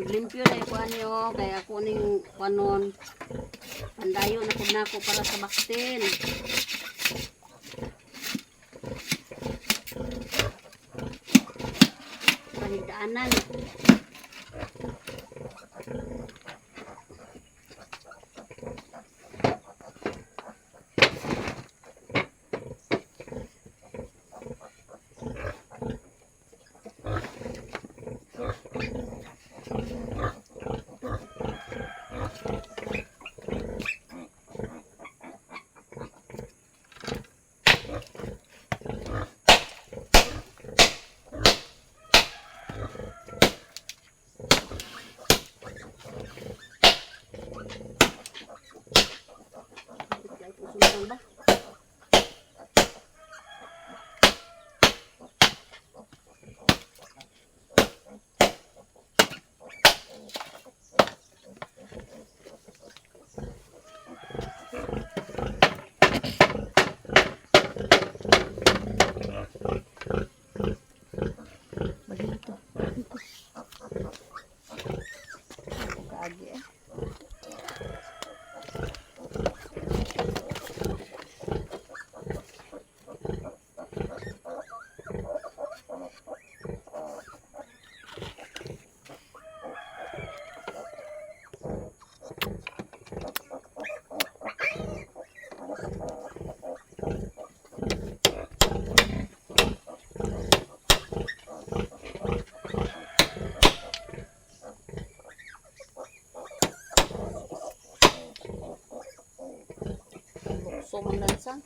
Maglimpyo na ko ani oh, kaya ako ning kuanon. Pandayo na pud nako para sa baktin. Pahigdaanan. Sundang ba? Balik ito. Ito. Kaagi eh. Lukso man lansang.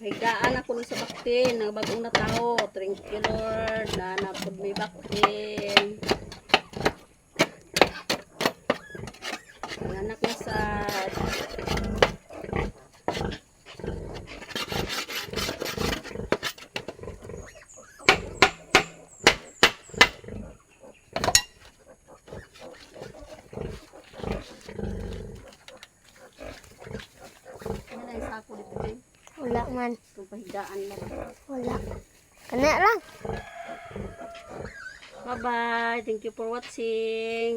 Higaan ako ni sa baktin, ang bagong na tao. Thank you, Lord. Na napod may baktin. Ang anak na sa Ano na yung sako dito, Jay? Wala man. Itong pahigaan lang. Wala. Kana lang. Bye-bye. Thank you for watching.